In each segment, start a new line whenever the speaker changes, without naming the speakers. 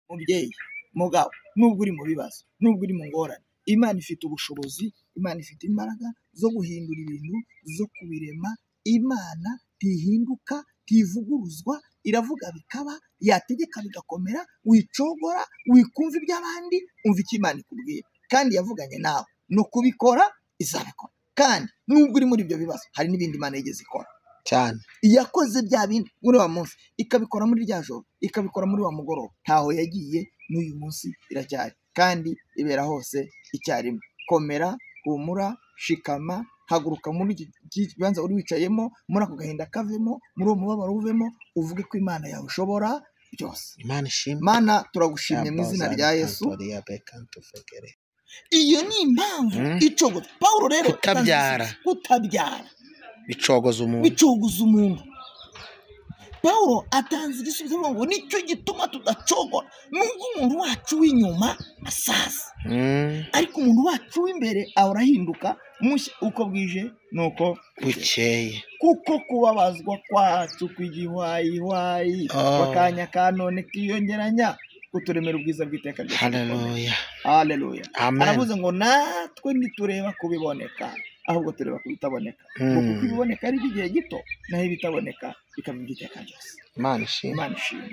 Mubyeyi, mugabo, nubwo uri mu bibazo, nubwo uri mu ngorane, Imana ifite ubushobozi, Imana ifite imbaraga zo guhindura ibintu, zo kubirema. Imana ntihinduka, ntivuguruzwa, iravuga bikaba, yategeka bigakomera. Wicogora, wikumva iby'abandi, umva icyo Imana ikubwira. Kandi yavuganye nawe, no kubikora izabikora. Kandi nubwo uri muri ibyo bibazo, hari n'ibindi Imana yigeze ikora
cyane.
Yakoze bya bindi muri wa munsi, ikabikora muri rya joro, ikabikora muri wa mugoroba. Ntaho yagiye, n'uyu munsi iracyari, kandi ibera hose icyarimwe. Komera, humura, shikama, haguruka muri iki kibanza uri wicayemo, muri ako gahinda kavemo, muri uwo mubabaro uvemo, uvuge ko Imana yawe ishobora byose.
Imana ishimwe.
Mana, turagushimye mu izina rya Yesu. Iyo ni impamvu icogoza. Pawulo rero
Kutabyara.
Kutabyara
bicogoza umuntu.
Bicogoza umuntu. Pawulo atanze igisubizo avuga ngo nicyo gituma tudacogora, nubwo umuntu wacu w'inyuma asaza, ariko umuntu wacu w'imbere ahora ahinduka mushya uko bwije nuko
bukeye.
Kuko kubabazwa kwacu kw'igihwayihwayi kw'akanya ka none kiyongeranya kuturemera ubwiza bw'iteka ryose.
Haleluya.
Haleluya.
Amen.
Aravuze ngo natwe ntitureba kubiboneka, ahubwo tureba kubitaboneka, ngo kuko ibiboneka ari iby'igihe gito, naho ibitaboneka bikaba iby'iteka ryose.
Imana ishimwe.
Imana ishimwe.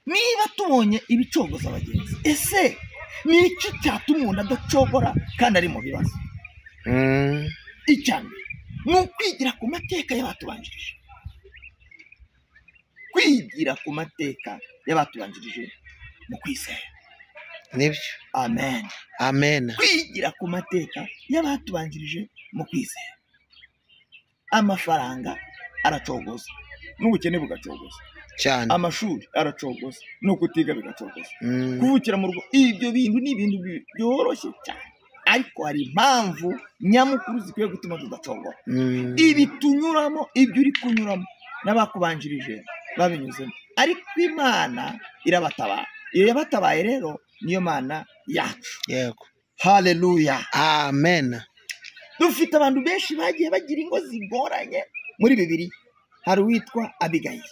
Niba tubonye ibicogoza abagenzi, ese ni iki cyatuma umuntu adacogora kandi ari mu bibazo? Icya mbere ni ukwigira ku mateka y'abatubanjirije. Kwigira ku mateka y'abatubanjirije mu kwizera.
Nibyo.
Amen.
Amen.
Kwigira ku mateka y'abatubanjirije mu kwizera. Amafaranga aracogoza, n'ubukene bugacogoza
cyane.
Amashuri aracogoza, no kutiga bigacogoza. Kuvukira mu rugo, ibyo bintu ni ibintu byoroshye cyane, ariko hari impamvu nyamukuru zikwiye gutuma tudacogora. Ibi tunyuramo, ibyo uri kunyuramo, n'abakubanjirije babinyuzemo, ariko Imana irabatabara. Iyo yabatabaye rero niyo Mana yacu.
Yego.
Haleluya.
Amen.
Dufite abantu benshi bagiye bagira ingo zigoranye muri Bibiliya. Hari uwitwa Abigayili.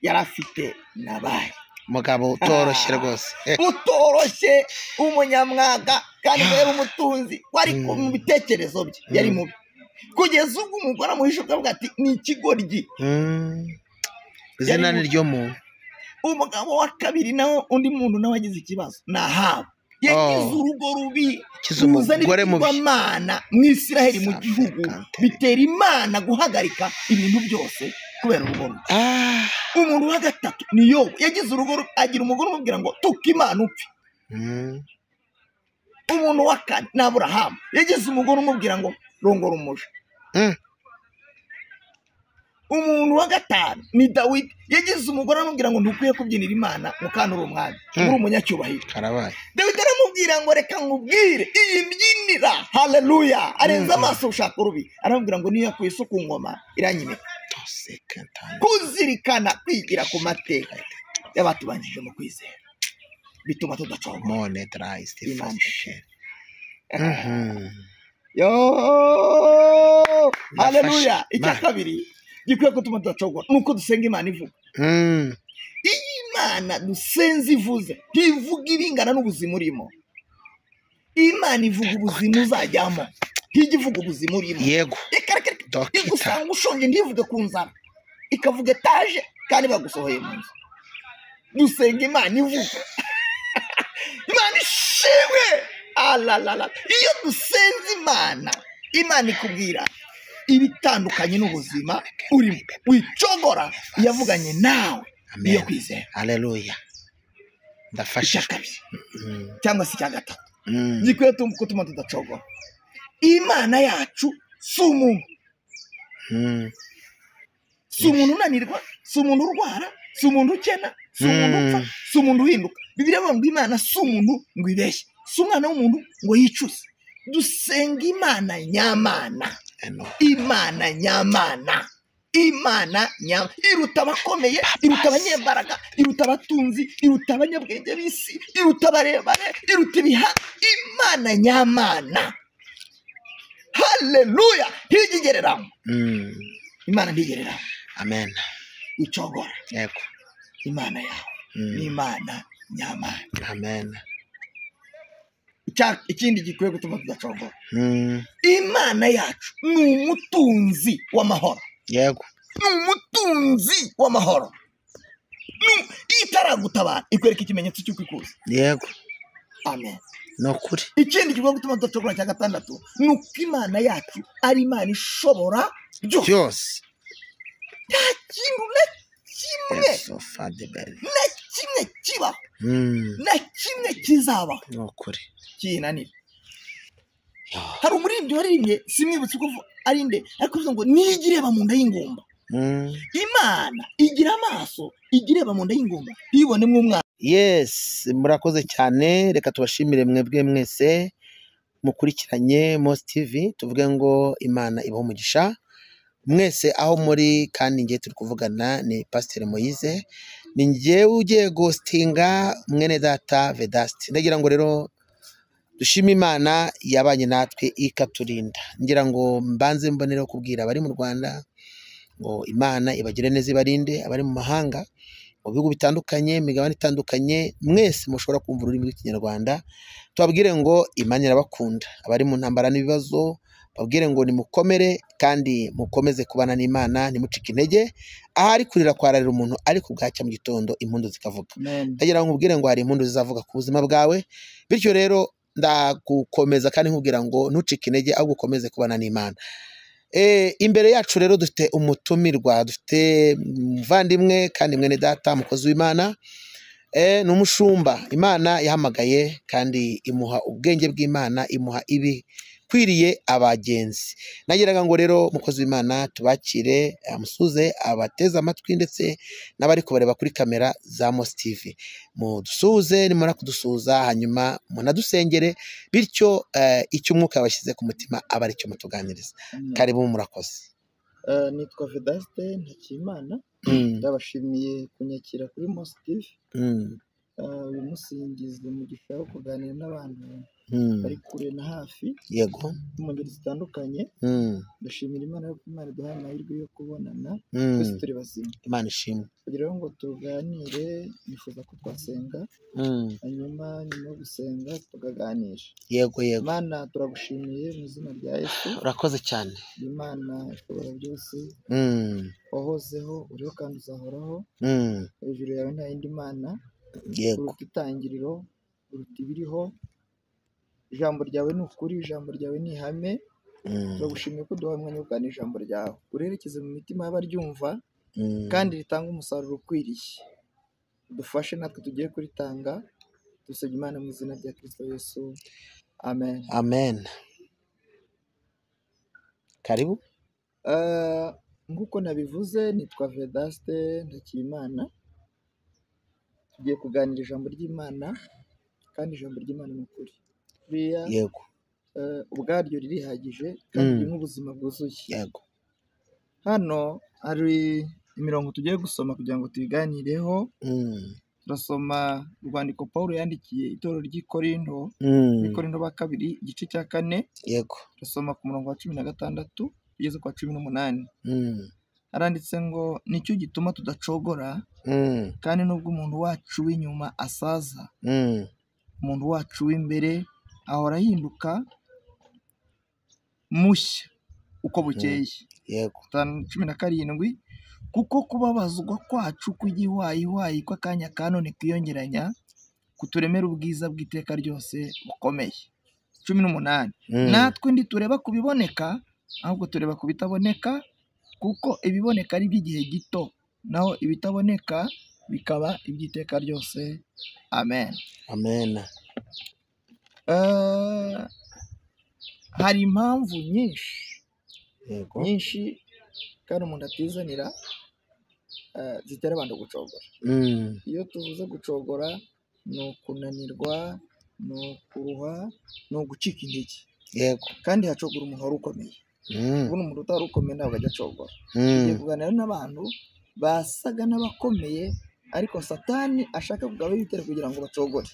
Yari afite Nabali,
Mugabo utoroshye rwose.
Utoroshye, umunyamwaga, kandi ngo yari umutunzi, wari mu bitekerezo bye yari mubi, kugeza ubwo umugore amuhisha akavuga ati ni ikigoryi.
Izina ni ryo muntu.
Umugabo wa kabiri nawe, undi muntu nawe agize ikibazo, ni Ahabu. Yagize urugo rubi,
Yagize
ruzana
umugore mubi.
ibigirwamana mu Isiraheli, mu
Safe
gihugu,
Kante.
bitera Imana guhagarika ibintu byose kubera urugo rubi. Umuntu wa gatatu ni Yobu. Yagize urugo rubi, agira umugore umubwira ngo tuka Imana upfe. Umuntu wa kane ni Aburahamu. Yagize umugore umubwira ngo rongora umuja. Umuntu wa gatanu ni Dawidi. Yagize umugore aramubwira ngo ntukwiye kubyinira Imana ngo kandi uri umwami, uri umunyacyubahiro.
Karabaye.
Dawidi aramubwira ngo reka nkubwire iyi mbyinira. Haleluya. Arenze amaso ushaka urubi, aramubwira ngo niyo yakuye so ku ngoma iranyimika.
Tose kentani.
Kuzirikana, kwigira ku mateka y'abatubanjije mu kwizera bituma tudacogora.
Mone dry
Imana
Stephen.
Yo, haleluya.
Ndafashe.
Icya kabiri gikwiye gutuma tudacogora ni uko dusenga Imana ivuga. Iyo Imana dusenze ivuze, ntivuga ibingana n'ubuzima urimo. Imana ivuga ubuzima uzajyamo, ntijya ivuga ubuzima urimo.
Yego.
Reka, reka, reka.
Dokita.
Igusanga ushonje, ntivuge ku nzara, ikavuga etaje kandi bagusohoye mu nzu. Dusenga Imana ivuga. Imana ishimwe. Alalala. Iyo dusenze Imana, Imana ikubwira ibitandukanye n'ubuzima urimo. Wicogora, yavuganye nawe iyo
Amen.
kwizera.
Haleluya.
Icya
Ndafashijwe.
kabiri cyangwa se icya gatatu gikwiye gutuma tudacogora, Imana yacu si umuntu, si umuntu unanirwa, si umuntu urwara, si umuntu ukena, si umuntu upfa, si umuntu uhinduka. Bibiliya ivuga ngo Imana si umuntu ngo ibeshye, si umwana w'umuntu ngo yicuze. Dusenga Imana nyamana.
Eno.
Imana nyamana, Imana nyama iruta abakomeye, iruta abanyembaraga, iruta abatunzi, iruta abanyabwenge b'isi, iruta abarebare, iruta ibiha. Imana nyamana, haleluya, ntijya igereranywa. Imana ntigereranywa.
Amen.
Icogora.
Yego.
Imana yawe ni Imana nyamana.
Amen.
Ikindi gikwiye gutuma tudacogora, Imana yacu ni umutunzi w'amahoro.
Yego,
ni umutunzi w'amahoro. Itaragutabara ikwereka ikimenyetso cy'uko ikuzi.
Yego.
Amen.
Ni ukuri.
Ikindi gikwiye gutuma tudacogora cya gatandatu ni uko Imana yacu ari Imana ishobora byose. Nta kintu na kimwe na kimwe kibaho, na kimwe kizabaho kiyinanira. Hari umuririmbyi waririmbye, simwibutse uko ari nde, ariko uvuga ngo nijya ireba mu nda y'ingumba. Imana igira amaso, ijya ireba mu nda y'ingumba ntibonemo umwana.
Yes, murakoze cyane. Reka tubashimire mwebwe mwese mukurikiranye Mose TV, tuvuge ngo Imana ibahe umugisha mwese aho muri. Kandi ngiye turi kuvugana ni Pasiteri Moise, ni ngewe ugiye gositinga mwene data Vedaste. Ndagira ngo rero dushime Imana yabanye natwe ikaturinda. Ngira ngo mbanze mbonera kubwira abari mu Rwanda ngo Imana ibagire neza ibarinde, abari mu mahanga mu bihugu bitandukanye, imigabane itandukanye, mwese mushobora kumva ururimi rw'Ikinyarwanda, tubabwire ngo Imana irabakunda. Abari mu ntambara n'ibibazo babwire ngo nimukomere kandi mukomeze kubana n'Imana, ntimucike intege. Ahari kurira kwararira umuntu, ariko bwacya mu gitondo impundu zikavuga. Ndagira ngo nkubwire ngo hari impundu zizavuga ku buzima bwawe. Bityo rero ndagukomeza kandi nkubwira ngo ntucike intege, ahubwo ukomeze kubana n'Imana. Imbere yacu rero dufite umutumirwa, dufite umuvandimwe kandi mwene data, mukozi w'Imana, ni umushumba Imana yahamagaye kandi imuha ubwenge bw'Imana, imuha ibikwiriye abagenzi. Nagiraga ngo rero mukozi w'Imana tubakire, amusuze abateze amatwi ndetse n'abari kubareba kuri kamera za Mose TV. Mudusuze, nimara kudusuza hanyuma munadusengere, bityo icyo umwuka yabashyize ku mutima aba ari cyo mutuganiriza. Karibu, murakoze.
Nitwa Vedaste Ntakimana, ndabashimiye kunyakira kuri Mose TV. Uyu munsi ngizwe umugisha wo kuganira n'abantu bari kure na hafi.
Yego.
Mu ngeri zitandukanye. Ndashimira Imana yuko Imana iduhaye amahirwe yo kubonana twese turi bazima.
Imana ishimwe.
Kugira ngo tuganire nifuza ko twasenga, hanyuma nyuma yo gusenga tukaganira.
Yego yego.
Imana turagushimiye mu izina rya Yesu.
Urakoze cyane.
Imana ishobora byose. Wahozeho, uriho kandi uzahoraho. Hejuru yawe nta yindi Mana.
Yego.
Uruta itangiriro, uruta ibiriho. Ijambo ryawe ni ukuri, ijambo ryawe ni ihame. Turagushimiye ko uduha umwanya wo kuganira ijambo ryawe, urerekeze mu mitima y'abaryumva kandi ritanga umusaruro ukwiriye. Udufashe natwe tugiye kuritanga, dusabye Imana mu izina rya Kristo Yesu, amen.
Amen. Karibu.
Nk'uko nabivuze nitwa Vedaste Ntakimana. Tugiye kuganira ijambo ry'Imana kandi ijambo ry'Imana ni ukuri.
Yego.
Ubwaryo ririhagije kandi ririmo ubuzima bwuzuye.
Yego.
Hano hari imirongo tugiye gusoma kugira ngo tuyiganireho. Turasoma urwandiko Pawulo yandikiye itorero ry'i Korinto, i Korinto ba kabiri igice cya 4.
Yego.
Turasoma ku murongo wa 16 kugeza ku wa 18. Haranditse ngo nicyo gituma tudacogora, kandi nubwo umuntu wacu w'inyuma asaza, umuntu wacu w'imbere ahora ahinduka mushya uko bukeye.
Yego.
17, kuko kubabazwa kwacu kw'igihwayihwayi kw'akanya ka none kwiyongeranya kuturemera ubwiza bw'iteka ryose bukomeye. 18, natwe ntitureba ku biboneka, ahubwo tureba ku bitaboneka, kuko ibiboneka ari iby'igihe gito, naho ibitaboneka bikaba iby'iteka ryose. Amen.
Amen.
Hari impamvu nyinshi.
Yego.
Nyinshi kandi umuntu atizanira zitera abantu gucogora. Iyo tuvuze gucogora ni ukunanirwa, ni ukuruha, ni ugucika intege.
Yego.
Kandi hacogora umuntu wari ukomeye. Ubundi umuntu utari ukomeye ntabwo ajya acogora. Tugiye kuganira n'abantu basaga n'abakomeye, ariko Satani ashaka kugaba ibitero kugira ngo bacogore.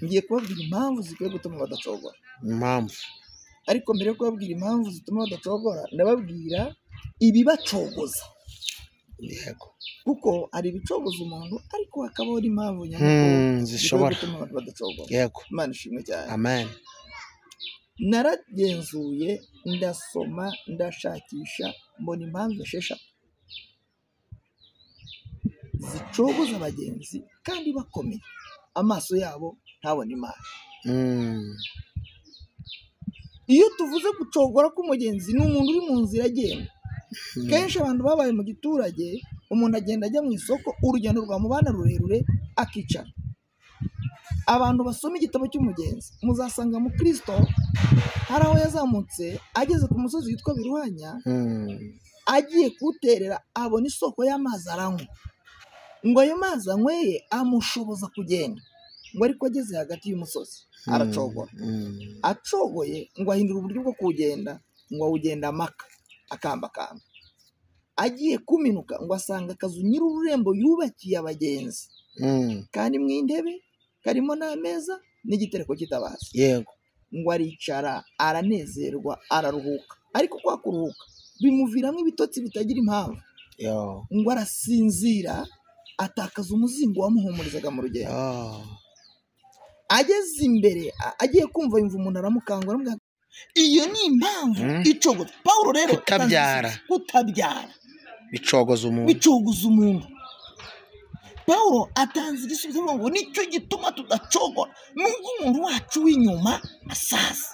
Ngiye kubabwira impamvu zikwiye gutuma badacogora.
Impamvu.
Ariko mbere yo kubabwira impamvu zituma badacogora, ndababwira ibibacogoza.
Yego.
Kuko hari ibicogoza umuntu, ariko hakabaho n'impamvu nyamukuru
zishobora
gutuma abantu badacogora.
Yego.
Imana ishimwe cyane.
Amen.
Naragenzuye, ndasoma, ndashakisha, mbona impamvu 6 zicogoza abagenzi kandi bakomeye, amaso yabo ntabone Imana. Iyo tuvuze gucogora k'umugenzi, ni umuntu uri mu nzira agenda. Kenshi abantu babaye mu giturage, umuntu agenda ajya mu isoko, urugendo rwamubana rurerure akicara. Abantu basoma igitabo cy'umugenzi muzasanga mu Kristo hari aho yazamutse ageze ku musozi witwa Biruhanya, agiye kuwuterera abona isoko y'amazi aranywa, ngo ayo mazi anyweye amushoboza kugenda, ngo ariko ageze hagati y'umusozi aracogora. Acogoye ngo ahindura uburyo bwo kuwugenda, ngo awugenda amaka akambakamba. Agiye kuminuka ngo asanga akazu nyir'ururembo yubakiye abagenzi, kandi mu intebe karimo n'ameza n'igitereko cy'itabaza.
Yego.
Ngo aricara aranezerwa araruhuka, ariko kwa kuruhuka bimuviramo ibitotsi bitagira impamvu. Ngo arasinzira atakaza umuzingo wamuhumurizaga mu rugendo. Ageze imbere agiye kumva yumva umuntu aramukangura, aramubwira iyo ni impamvu icogoza. Paulo rero kutabyara
bicogoza umuntu,
bicogoza umuntu. Paulo atanze igisubizo ngo nicyo gituma tudacogora, nubwo umuntu wacu w'inyuma asaza,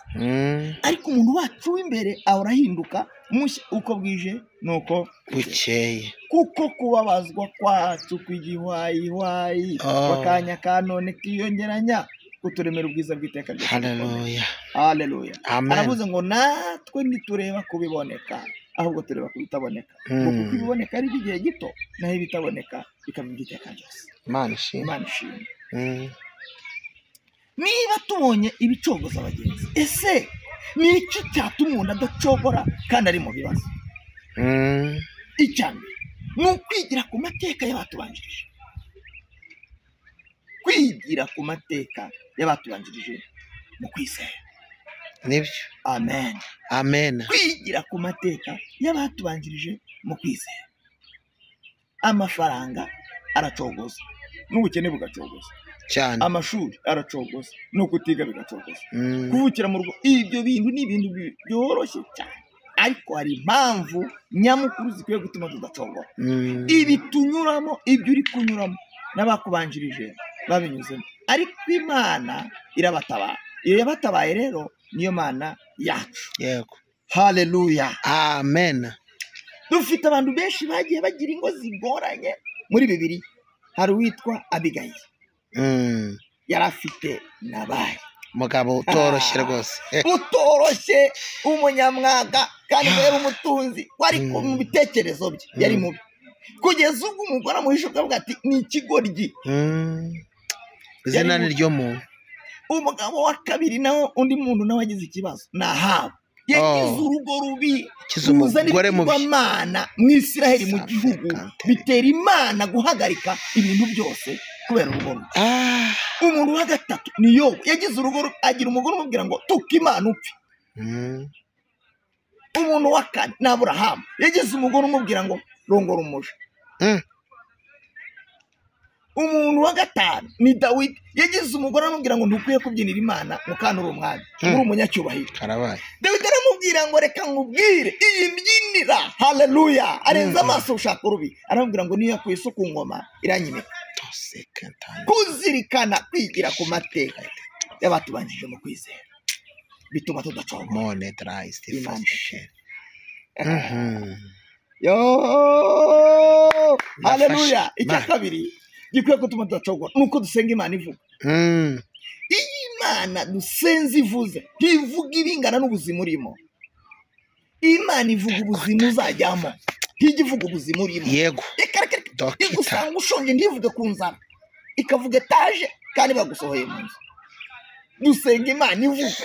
ariko umuntu wacu w'imbere ahora ahinduka mushya uko bwije nuko
bukeye.
Kuko kubabazwa kwacu kw'igihwayihwayi bakanya ka none kiyongeranya kuturemera ubwiza bw'iteka ryose.
Haleluya,
haleluya.
Amen.
Aravuze ngo natwe ntitureba kubiboneka, ahubwo tureba kubitaboneka. Kuko ibiboneka ari igihe gito, naho ibitaboneka bikaba iby'iteka ryose.
Imana ishimwe.
Imana ishimwe. Niba tubonye ibicogoza abagenzi, ese ni iki cyatuma umuntu adacogora kandi ari mu bibazo? Icya mbere ni ukwigira ku mateka y'abatubanjirije. Kwigira ku mateka y'abatubanjirije mu kwizera.
Nibyo.
Amen.
Amen.
Kwigira ku mateka y'abatubanjirije mu kwizera. Amafaranga aracogoza, n'ubukene bugacogoza
cyane.
Amashuri aracogoza, no kutiga bigacogoza. Kuvukira mu rugo, ibyo bintu ni ibintu byoroshye cyane, ariko hari impamvu nyamukuru zikwiye gutuma tudacogora. Ibi tunyuramo, ibyo uri kunyuramo n'abakubanjirije babinyuzemo, ariko Imana irabatabara. Iyo yabatabaye rero niyo Mana yacu.
Yego.
Haleluya.
Amen.
Dufite abantu benshi bagiye bagira ingo zigoranye muri Bibiliya. Hari uwitwa Abigayili. Yari afite Nabali,
mugabo utoroshye rwose,
utoroshye, umunyamwaga kandi yari umutunzi, wari mu bitekerezo bye yari mubi, kugeza ubwo umugore amuhisha akavuga ati ni ikigoryi.
Izina ni ryo muntu.
Umugabo wa kabiri nawe, undi muntu nawe agize ikibazo ni Ahabu. Yagize urugo rubi, ruzana ibigirwamana mu Isiraheli, mu gihugu, bitera Imana guhagarika ibintu byose kubera urugo rubi. Umuntu wa gatatu ni Yobu. Yagize urugo, agira umugore umubwira ngo tuka Imana upfe. Umuntu wa kane ni Aburahamu. Yagize umugore umubwira ngo rongora umuja. Umuntu wa gatanu ni Dawidi. Yagize umugore aramubwira ngo ntukwiye kubyinira Imana ngo kandi uri umwami, uri umunyacyubahiro.
Karabaye.
Dawidi aramubwira ngo reka nkubwire iyi mbyinira. Haleluya. Arenza amaso ushaka urubi, aramubwira ngo niyo yakuye so ku ngoma iranyimika. Kuzirikana kwigira ku mateka y'abatubanjije mu kwizera bituma tudacogora. Yo, haleluya. Icya kabiri gikwiye gutuma tudacogora nuko dusenga Imana ivuga. Iyo Imana dusenze ivuze, ntivuga ibingana n'ubuzima urimo. Imana ivuga ubuzima uzajyamo, ntijya ivuga ubuzima urimo.
Yego.
Igusanga ushonje ntivuge ku nzara, ikavuga etaje kandi bagusohoye mu nzu. Dusenga Imana ivuga.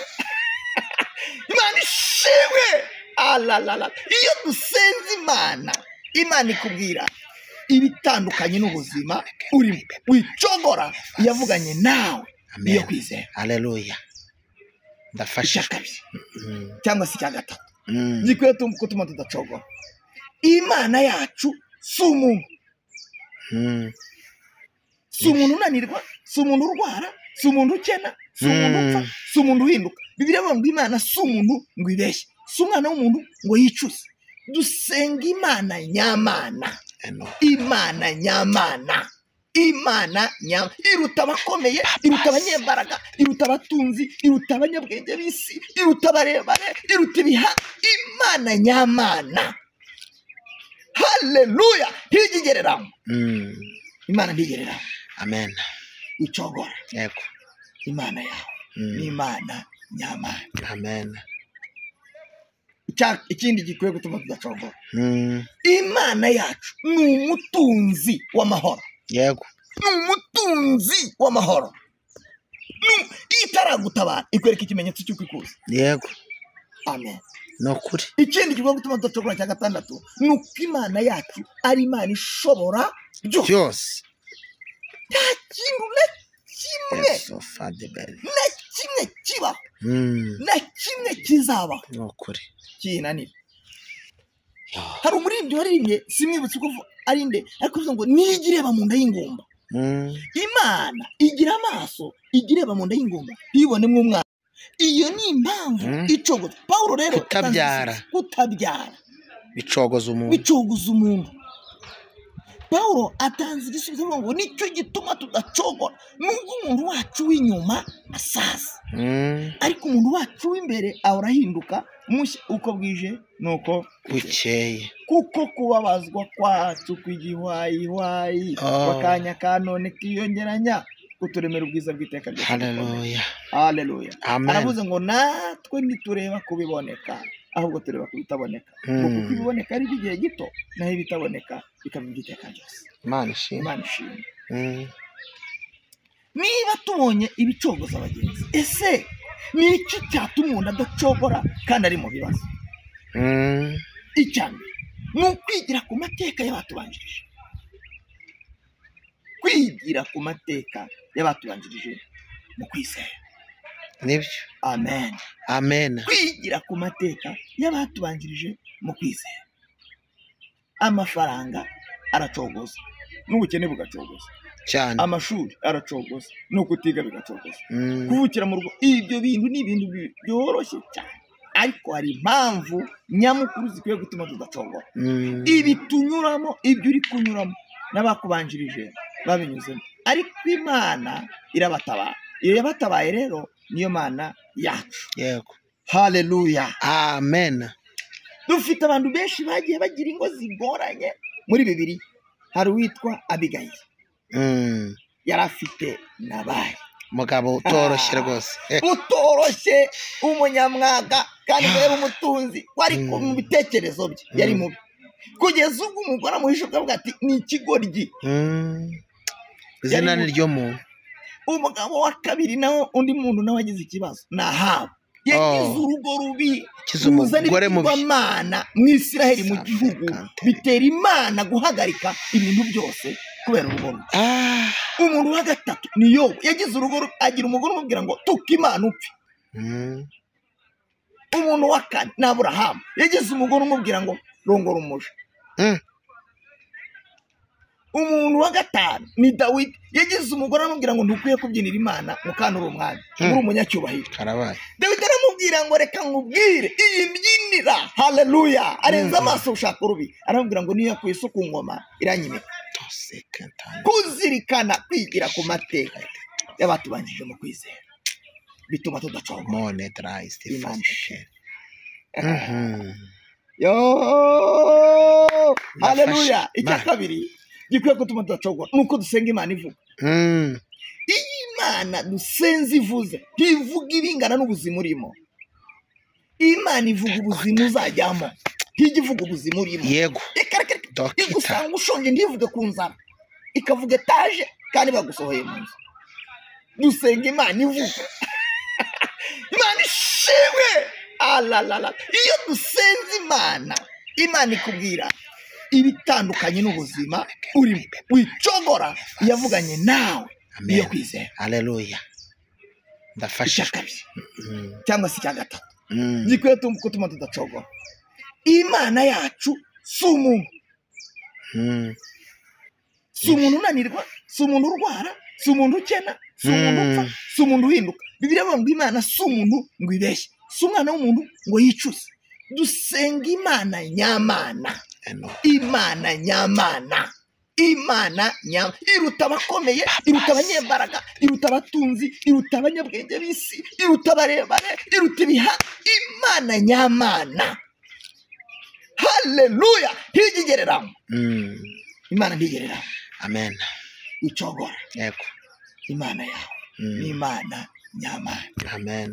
Imana ishimwe. Alalala. Iyo dusenze Imana, Imana ikubwira ibitandukanye n'ubuzima urimo. Wicogora yavuganye nawe iyo kwizera.
Haleluya. Ndafasha.
Cyangwa se icya gatatu gikwiye gutuma tudacogora. Imana yacu si umuntu. Si umuntu unanirwa, si umuntu urwara, si umuntu ukena, si umuntu upfa, si umuntu uhinduka. Bibiliya ivuga ngo Imana si umuntu ngo ibeshye, si umwana w'umuntu ngo yicuze. Dusenga Imana nyamana, Imana nyamana, Imana nyamana iruta abakomeye, iruta abanyembaraga, iruta abatunzi, iruta abanyabwenge b'isi, iruta abarebare, iruta ibiha. Imana nyamana, haleluya, ntigereranywa. Imana ntigereranywa.
Amen.
Wicogora.
Yego.
Imana yawe ni Imana nyamana.
Amen.
Ikindi gikwiye gutuma tudacogora, Imana yacu ni umutunzi w'amahoro.
Yego.
Ni umutunzi w'amahoro. Itaragutabara ikwereka ikimenyetso cy'uko ikuzi.
Yego.
Amen.
Ni ukuri.
Ikindi gikwiye gutuma tudacogora cya gatandatu ni uko Imana yacu ari Imana ishobora byose. Nta kintu na kimwe na kimwe kibaho, na kimwe kizabaho
Ni ukuri.
kinanira. Hari umuririmbyi waririmbye, simwibutse uko ari nde, ariko uvuga ngo nijya ireba mu nda y'ingumba. Imana igira amaso, ijya ireba mu nda y'ingumba ntibonemo umwana. Iyo ni impamvu icogoza. Pawulo rero kutabyara
bicogoza umuntu,
bicogoza umuntu. Pawulo atanze igisubizo avuga ngo nicyo gituma tudacogora, nubwo umuntu wacu w'inyuma asaza, ariko umuntu wacu w'imbere ahora ahinduka mushya uko bwije nuko
bukeye.
Kuko kubabazwa kwacu kw'igihwayihwayi kw'akanya ka none kiyongeranya kuturemera ubwiza bw'iteka ryose.
Haleluya.
Haleluya.
Amen.
Aravuze ngo natwe ntitureba kubiboneka, ahubwo tureba kubitaboneka. Kuko ibiboneka ari iby'igihe gito, naho ibitaboneka bikaba iby'iteka ryose.
Imana ishimwe.
Imana ishimwe. Niba tubonye ibicogoza abagenzi, ese ni iki cyatuma umuntu adacogora kandi ari mu bibazo? Icya mbere ni ukwigira ku mateka y'abatubanjirije. Kwigira ku mateka y'abatubanjirije mu kwizera.
Nibyo.
Amen.
Amen.
Kwigira ku mateka y'abatubanjirije mu kwizera. Amafaranga aracogoza, n'ubukene bugacogoza
cyane.
Amashuri aracogoza, no kutiga bigacogoza. Kuvukira mu rugo, ibyo bintu ni ibintu byoroshye cyane, ariko hari impamvu nyamukuru zikwiye gutuma tudacogora. Ibi tunyuramo, ibyo uri kunyuramo n'abakubanjirije babinyuzemo, ariko Imana irabatabara. Iyo yabatabaye rero niyo Mana yacu.
Yego.
Haleluya.
Amen.
Dufite abantu benshi bagiye bagira ingo zigoranye muri Bibiliya. Hari uwitwa Abigayili. Yari afite Nabali,
mugabo utoroshye rwose,
utoroshye, umunyamwaga, kandi yari umutunzi, wari mu bitekerezo bye yari mubi, kugeza ubwo umugore amuhisha akavuga ati ni ikigoryi.
Izina ni ryo muntu.
Umugabo wa kabiri nawe, undi muntu nawe agize ikibazo, ni Ahabu. Yagize urugo rubi, ruzana ibigirwamana mu Isiraheli, mu gihugu, bitera Imana guhagarika ibintu byose kubera urugo rubi. Umuntu wa gatatu ni Yobu. Yagize urugo rubi, agira umugore umubwira ngo tuka Imana upfe. Umuntu wa kane ni Aburahamu. Yagize umugore umubwira ngo rongora umuja. Umuntu wa gatanu ni Dawidi. Yagize umugore aramubwira ngo ntukwiye kubyinira Imana mukana uri umwami, uri umunyacyubahiro. Dawidi aramubwira ngo reka nkubwire iyi mbyinira. Haleluya. Arenza amaso ushaka urubi, aramubwira ngo niyo yakuye so ku ngoma iranyimika. Kuzirikana kwigira ku mateka y'abatubanjije mu kwizera bituma tudacogora. Yo, haleluya. Icya kabiri gikwiye gutuma tudacogora nuko dusenga Imana ivuga. Iyo Imana dusenze ivuze, ntivuga ibingana n'ubuzima urimo. Imana ivuga ubuzima uzajyamo, ntijya ivuga ubuzima urimo.
Yego.
Igusanga ushonje ntivuge ku nzara, ikavuga etaje kandi bagusohoye mu nzu. Dusenga Imana ivuga. Imana ishimwe. Alalala. Iyo dusenze Imana, Imana ikubwira ibitandukanye n'ubuzima urimo. Wicogora yavuganye nawe niyo kwizera.
Haleluya. Ndafashe.
Cyangwa se icya gatatu gikwiye gutuma tudacogora. Imana yacu si umuntu. Si umuntu unanirwa, si umuntu urwara, si umuntu ukena, si umuntu upfa, si umuntu uhinduka. Bibiliya ivuga ngo Imana si umuntu ngo ibeshye, si umwana w'umuntu ngo yicuze. Dusenga Imana nyamana, Imana nyamana, Imana nyamana iruta abakomeye, iruta abanyembaraga, iruta abatunzi, iruta abanyabwenge b'isi, iruta abarebare, iruta ibiha. Imana nyamana, haleluya, ntigereranywa. Imana ntigereranywa.
Amen.
Wicogora.
Yego.
Imana yawe ni Imana nyamana.
Amen.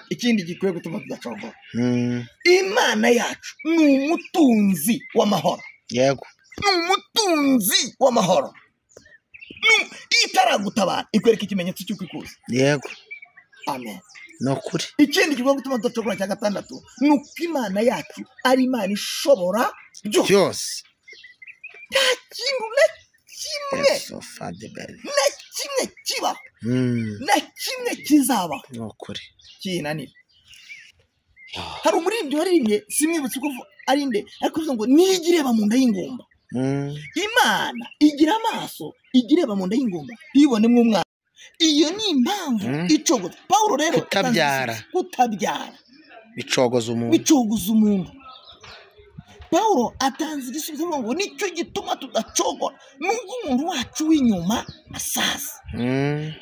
Ikindi gikwiye gutuma tudacogora, Imana yacu ni umutunzi w'amahoro.
Yego.
Ni umutunzi w'amahoro. Itaragutabara ikwereka ikimenyetso cy'uko ikuzi.
Yego.
Amen.
Ni ukuri.
Ikindi gikwiye gutuma tudacogora cya gatandatu ni uko Imana yacu ari Imana ishobora byose. Nta kintu na kimwe na kimwe kibaho, na kimwe kizabaho
Ni ukuri.
kinanira. Hari umuririmbyi waririmbye, simwibutse uko ari nde, ariko uvuga ngo nijya ireba mu nda y'ingumba. Imana igira amaso, ijya ireba mu nda y'ingumba ntibonemo umwana. Iyo ni impamvu icogoza. Pawulo rero
kutabyara bicogoza umuntu,
bicogoza umuntu. Pawulo atanze igisubizo avuga ngo nicyo gituma tudacogora, nubwo umuntu wacu w'inyuma asaza,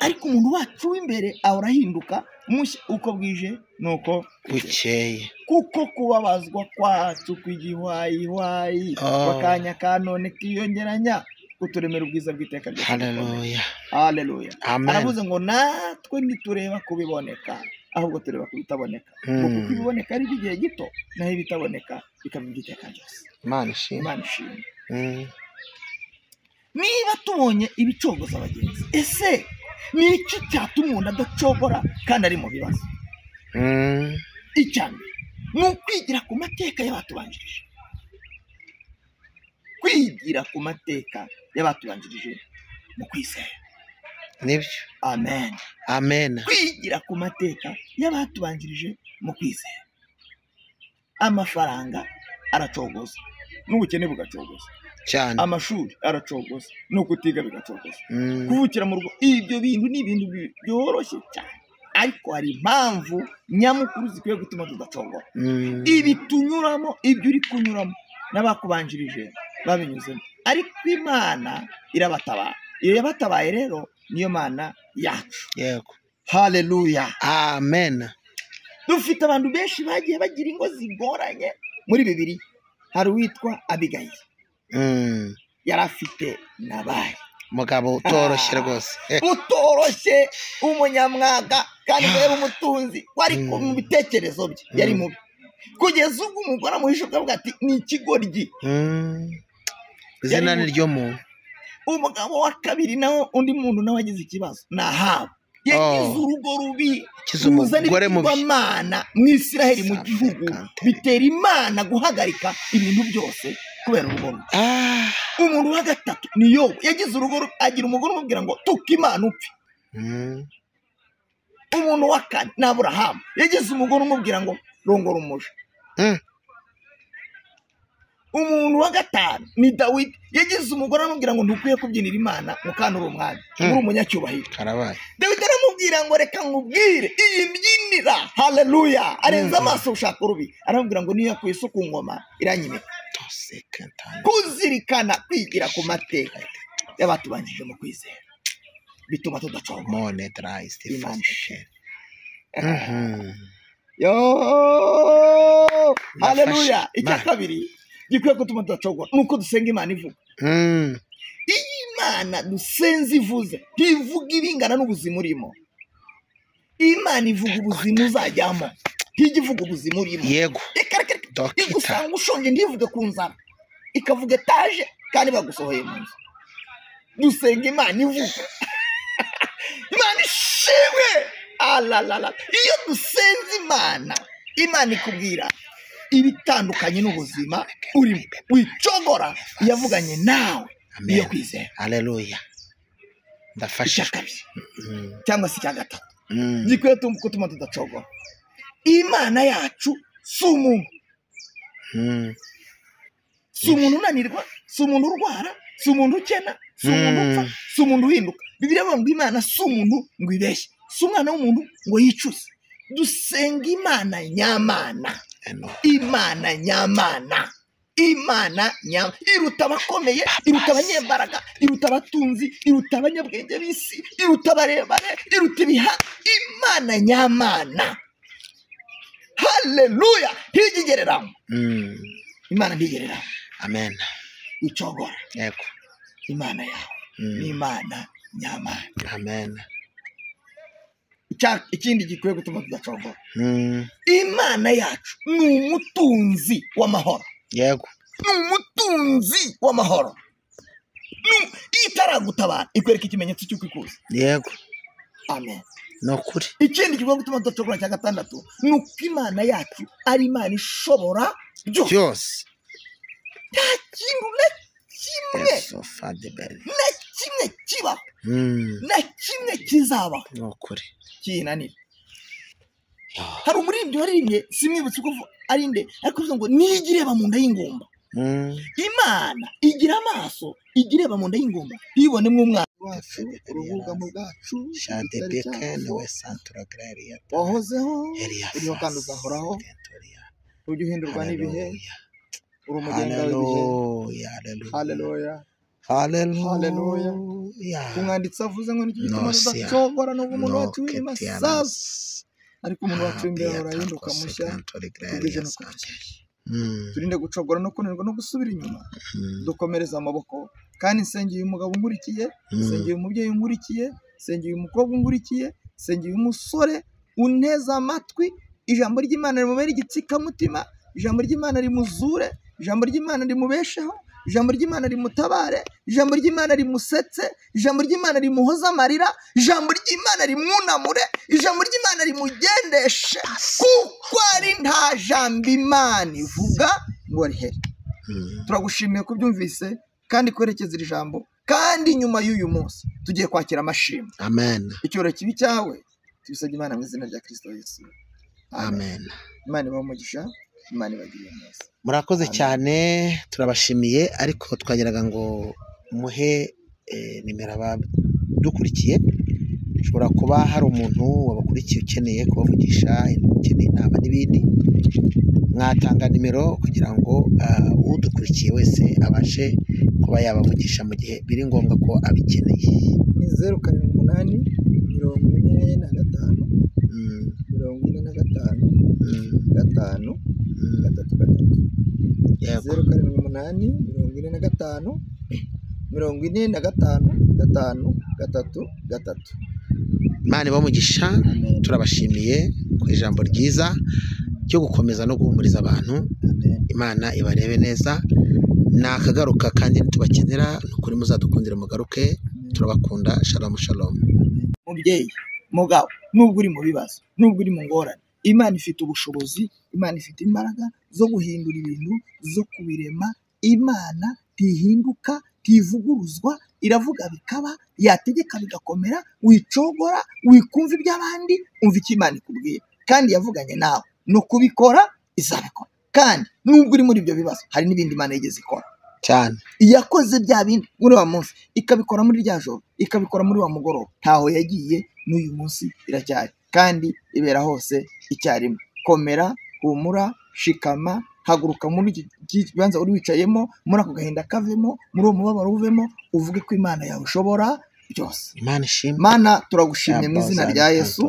ariko umuntu wacu w'imbere ahora ahinduka mushya uko bwije nuko
bukeye.
Kuko kubabazwa kwacu kw'igihwayihwayi kw'akanya ka none kiyongeranya kuturemera ubwiza bw'iteka ryose.
Haleluya.
Haleluya.
Amen.
Aravuze ngo natwe ntitureba kubiboneka, ahubwo tureba kubitaboneka. Ngo kuko ibiboneka ari iby'igihe gito, naho ibitaboneka bikaba iby'iteka ryose.
Imana ishimwe.
Imana ishimwe. Niba tubonye ibicogoza abagenzi, ese ni iki cyatuma umuntu adacogora kandi ari mu bibazo? Icya mbere ni ukwigira ku mateka y'abatubanjirije. Kwigira ku mateka y'abatubanjirije mu kwizera.
Nibyo.
Amen.
Amen.
Kwigira ku mateka y'abatubanjirije mu kwizera. Amafaranga aracogoza, n'ubukene bugacogoza
cyane.
Amashuri aracogoza, no kutiga bigacogoza. Kuvukira mu rugo, ibyo bintu ni ibintu byoroshye cyane, ariko hari impamvu nyamukuru zikwiye gutuma tudacogora. Ibi tunyuramo, ibyo uri kunyuramo n'abakubanjirije babinyuzemo, ariko Imana irabatabara. Iyo yabatabaye rero niyo Mana yacu.
Yego.
Haleluya.
Amen.
Dufite abantu benshi bagiye bagira ingo zigoranye muri Bibiliya. Hari uwitwa Abigayili. Yari afite Nabali,
umugabo utoroshye rwose,
utoroshye, umunyamwaga, kandi ngo yari umutunzi, wari mu bitekerezo bye yari mubi, kugeza ubwo umugore amuhisha akavuga ati ni ikigoryi.
Izina ni ryo muntu.
Umugabo wa kabiri nawe, undi muntu nawe agize ikibazo, ni Ahabu. Yagize urugo rubi, ruzana ibigirwamana mu Isiraheli, mu gihugu, bitera Imana guhagarika ibintu byose kubera urugo rubi. Umuntu wa gatatu ni Yobu. Yagize urugo rubi, agira umugore umubwira ngo tuka Imana upfe. Umuntu wa kane ni Aburahamu. Yagize umugore umubwira ngo rongora umuja. Umuntu wa gatanu ni Dawidi. Yagize umugore aramubwira ngo ntukwiye kubyinira Imana ngo kandi uri umwami, uri umunyacyubahiro.
Karabaye.
Dawidi aramubwira ngo reka nkubwire iyi mbyinira. Haleluya. Arenza amaso ushaka urubi, aramubwira ngo niyo yakuye so ku ngoma iranyimika. Kuzirikana kwigira ku mateka y'abatubanjije mu kwizera bituma tudacogora. Imana ishimwe. Yo, haleluya. Icya kabiri gikwiye gutuma tudacogora nuko dusenga Imana ivuga. Iyo Imana dusenze ivuze, ntivuga ibingana n'ubuzima urimo. Imana ivuga ubuzima uzajyamo, ntijya ivuga ubuzima urimo.
Yego.
Reka reka reka, igusanga ushonje ntivuge ku nzara, ikavuga etaje kandi bagusohoye mu nzu. Dusenga Imana ivuga. Imana ishimwe. Alalala. Iyo dusenze Imana, Imana ikubwira ibitandukanye n'ubuzima urimo. Wicogora, yavuganye nawe niyo kwizera.
Haleluya. Ndafashe.
Icya kabiri cyangwa se icya gatatu gikwiye gutuma tudacogora, Imana yacu si umuntu. Si umuntu unanirwa, si umuntu urwara, si umuntu ukena, si umuntu upfa, si umuntu uhinduka. Bibiliya ivuga ngo Imana si umuntu ngo ibeshye, si umwana w'umuntu ngo yicuze. Dusenga Imana nyamana, Imana nyamana, Imana nyamana iruta abakomeye, iruta abanyembaraga, iruta abatunzi, iruta abanyabwenge b'isi, iruta abarebare, iruta ibiha. Imana nyamana, haleluya, ntigereranywa. Imana ntigereranywa.
Amen.
Wicogora.
Yego.
Imana yawe ni Imana nyamana.
Amen.
Ikindi gikwiye gutuma tudacogora, Imana yacu ni umutunzi w'amahoro.
Yego.
Ni umutunzi w'amahoro. Itaragutabara ikwereka ikimenyetso cy'uko ikuzi.
Yego.
Amen.
Ni ukuri.
Ikindi gikwiye gutuma tudacogora cya gatandatu ni uko Imana yacu ari Imana ishobora
byose.
Nta kintu na kimwe, na kimwe kibaho, na kimwe kizabaho
Ni ukuri.
kinanira. Hari umuririmbyi waririmbye, simwibutse uko ari nde, ariko uvuga ngo nijya ireba mu nda y'ingumba. Imana igira amaso, ijya ireba mu nda y'ingumba ntibonemo umwana wacu, urubugamo bwacu, wahozeho, uriho kandi uzahoraho, ujya uhindurwa n'ibihe, uri umugenga w'ibihe. Haleluya.
Haleluya.
Umwanditsi avuze ngo nicyo gituma tudacogora nubwo umuntu wacu w'inyuma asaza, ariko umuntu wacu w'imbere ahora ahinduka mushya kugeza no kugera. Turinde gucogora no kunanirwa no gusubira inyuma, dukomereze amaboko. Kandi nsengeye umugabo unkurikiye, nsengeye umubyeyi unkurikiye, nsengeye umukobwa unkurikiye, nsengeye umusore unteze amatwi, ijambo ry'Imana rimubere igitsikamutima, ijambo ry'Imana rimuzure, ijambo ry'Imana rimubesheho, ijambo ry'Imana rimutabare, ijambo ry'Imana rimusetse, ijambo ry'Imana rimuhoze amarira, ijambo ry'Imana rimwunamure, ijambo ry'Imana rimugendeshe, kuko ari nta jambo Imana ivuga ngo rihere. Turagushimiye kubyumvise kandi kwerekeza iri jambo, kandi nyuma y'uyu munsi tugiye kwakira amashimwe.
Amen.
Icyoro kibi cyawe tubisabye Imana mu izina rya Kristo Yesu.
Amen.
Imana ibahe umugisha, Imana ibagirire neza.
Murakoze cyane, turabashimiye, ariko twageraga ngo muhe nimero abadukurikiye. Ushobora kuba hari umuntu wabakurikiye ukeneye kubavugisha, ukeneye inama n'ibindi, mwatanga nimero kugira ngo udukurikiye wese abashe kuba yabavugisha mu gihe biri ngombwa ko abikeneye.
Ni 0 7 8 45 45 5 3 3. 0 7 8 45 45 5 3 3.
Imana ibahe umugisha, turabashimiye ku ijambo ryiza ryo gukomeza no guhumuriza abantu. Imana ibarebe neza. Nakagaruka kandi nitubakenera, ni ukuri muzadukundire mugaruke, turabakunda. Shalom shalom.
Mubyeyi, mugabo, nubwo uri mu bibazo, nubwo uri mu ngorane, Imana ifite ubushobozi, Imana ifite imbaraga zo guhindura ibintu, zo kubirema. Imana ntihinduka, ntivuguruzwa, iravuga bikaba, yategeka bigakomera. Wicogora, wikumva iby'abandi, umva icyo Imana ikubwira. Kandi yavuganye nawe, no kubikora izabikora. Kandi nubwo uri muri ibyo bibazo, hari n'ibindi Imana yigeze ikora
cyane.
Yakoze bya bindi muri wa munsi, ikabikora muri rya joro, ikabikora muri wa mugoroba. Ntaho yagiye, n'uyu munsi iracyari, kandi ibera hose icyarimwe. Komera, humura, shikama, haguruka muri iki kibanza uri wicayemo, muri ako gahinda kavemo, muri uwo mubabaro uvemo, uvuge ko Imana yawe ishobora byose.
Imana ishimwe.
Mana, turagushimye mu izina rya Yesu.